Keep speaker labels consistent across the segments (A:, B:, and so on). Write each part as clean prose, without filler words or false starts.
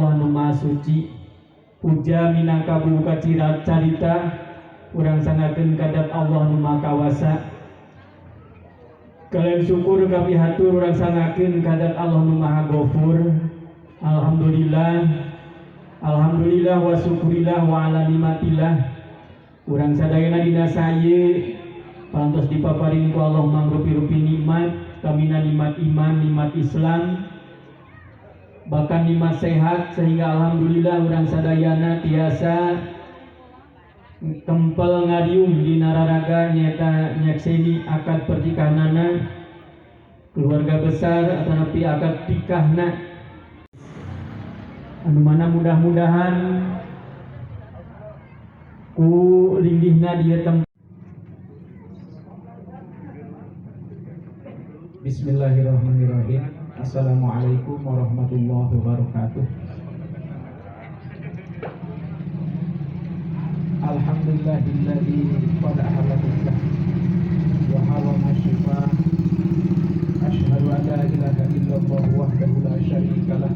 A: Allah nu Maha Suci. Puja minangka buka carita urang sanggakeun ka Dzat Allah nu Maha Kawasa. Kalian syukur kapihatur urang sanggakeun ka Dzat Allah nu Maha Gofur. Alhamdulillah, alhamdulillah wa syukurillah wa ala nikmatillah. Urang sadayana dina saye parantos dipaparin ku Allah mangrupi-rupi nikmat, kamina nikmat iman, nikmat Islam, bahkan nikmat sehat, sehingga alhamdulillah urang sadayana tiasa kempel ngariung di nararaga nyata nyakseni akad pernikahanana keluarga besar atau nepi akad nikahna, anu mana mudah-mudahan ku linggihna dia tempat.
B: Bismillahirrahmanirrahim. Assalamualaikum warahmatullahi wabarakatuh. Alhamdulillahilladzi qad ahalla wa harrama syifa. Asyhadu an la ilaha illallah wahdahu la syarikalah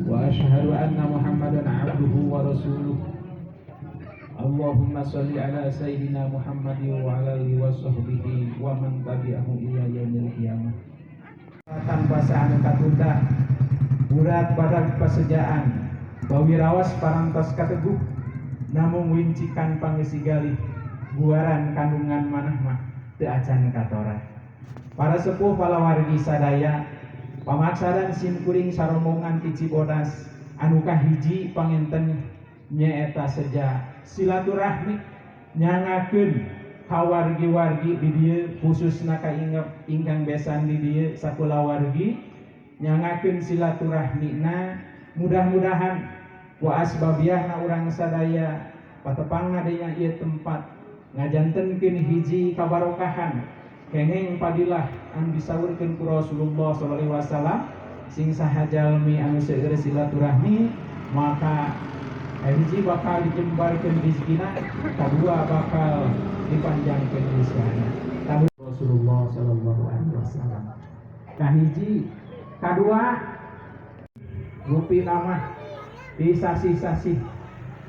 B: wa asyhadu anna Muhammadan abduhu wa rasuluh. Allahumma shalli ala sayyidina Muhammad wa ala alihi wa sahbihi wa man tabi'ahu ila yaumil qiyamah. Tanpa anu katunda burat badag pasejaan bawirawas parantos kateguh namung wincikan pangesi galih buaran kandungan manah mah teu acan katora. Para sepuh palawargi sadaya pamaksadan simkuring sarombongan ti Cibodas anu kahiji panginten nyaeta seja silaturahmi nyangakeun kawargi-wargi di dieu khususna kaingep ingkang besan di dieu sakulawargi nyangakeun silaturahmina, mudah-mudahan ku asbabiahna urang sadaya patepangna dina ieu tempat ngajantenkeun hiji kabarokahan kengeng padilah anu disaurkeun ku Rasulullah sallallahu alaihi wasallam sing saha jalmi anu seueur silaturahmi maka hiji bakal dijembarkeun rezekina, kadua bakal dipanjangkeun usiana. Rasulullah sallallahu alaihi wasallam. Kahiji, kadua rupi nama di sasih-sasih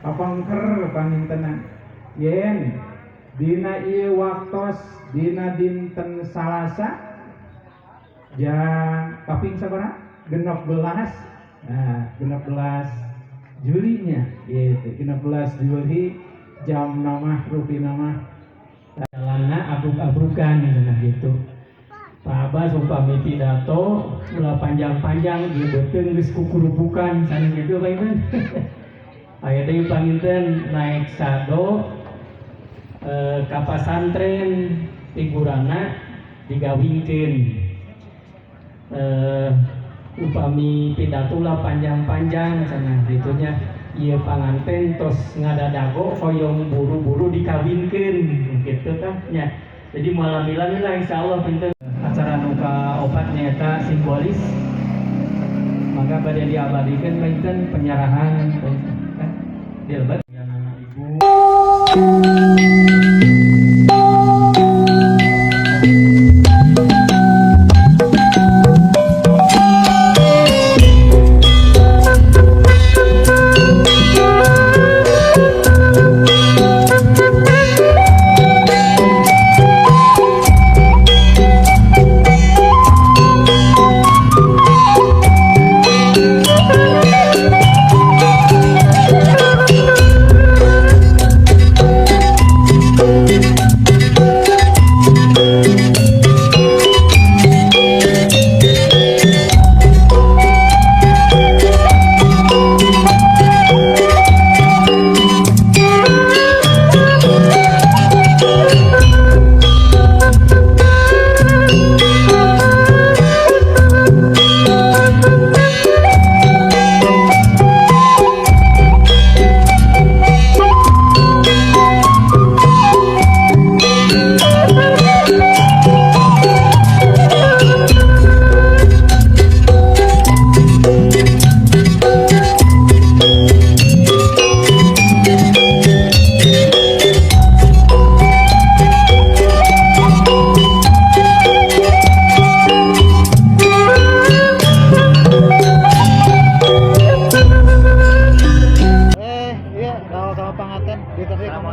B: papangker pangintenan yen dina ieu waktos dina dinten Salasa jam kaping sabaraha? 16. Nah, 16 Julinya gitu, 16 Juli jam nama rupi nama
A: jalanna abruk-abrukan cenah gitu. Pak Abbas upami pidato ulah panjang-panjang ieu beuteung geus kukurubukan sana gitu Pak Iman. Aya deui panginten naik sado ka pasantren figurana digawingkeun. Upami pidato ulah panjang-panjang cenah gitunya ieu panganten tos ngadadago hoyong buru-buru dikawinkeun gitu tah nya. Jadi malam-malam lah insyaallah pinten acara nu kaopat nyaeta simbolis maka bade diabadikeun pinten penyerahan dilebet ibu.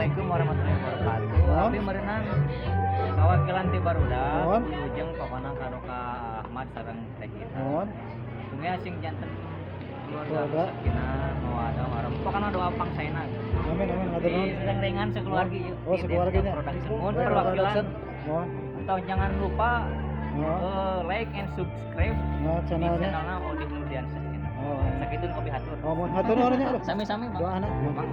C: Assalamualaikum warahmatullahi wabarakatuh.
D: Mohon.
C: Abdi meureunan kawakilan ti barudak
D: Mohon.
C: Wilujeng pokona ka Roka Ahmad sareng Teh Ita.
D: Mohon.
C: Tunggu sing janten keluarga
D: Keluarga.
C: sakinah mawaddah warahmah. Pokona doa pangsaena.
D: Amin amin, hatur nuhun.
C: Di rengan sekeluarga yuk.
D: Oh, sekeluarganya.
C: Production. Mohon
D: Baik,
C: perwakilan.
D: production. Mohon.
C: Atau jangan lupa
D: Mohon.
C: Like and subscribe
D: Oh,
C: di
D: channelnya.
C: channelna Odi Nurdiansyah.
D: Oh.
C: Sakitu kopi hatur.
D: Oh, mohon hatur nuhun nya. Aduh.
C: Sami-sami, Bang.
D: Doana.
C: Bang.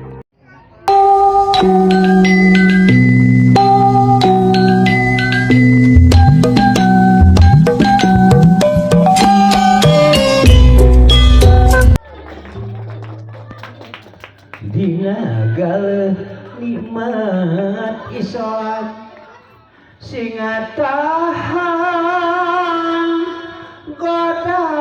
A: Dina galeuh nikmat Islam sing tahan godaan.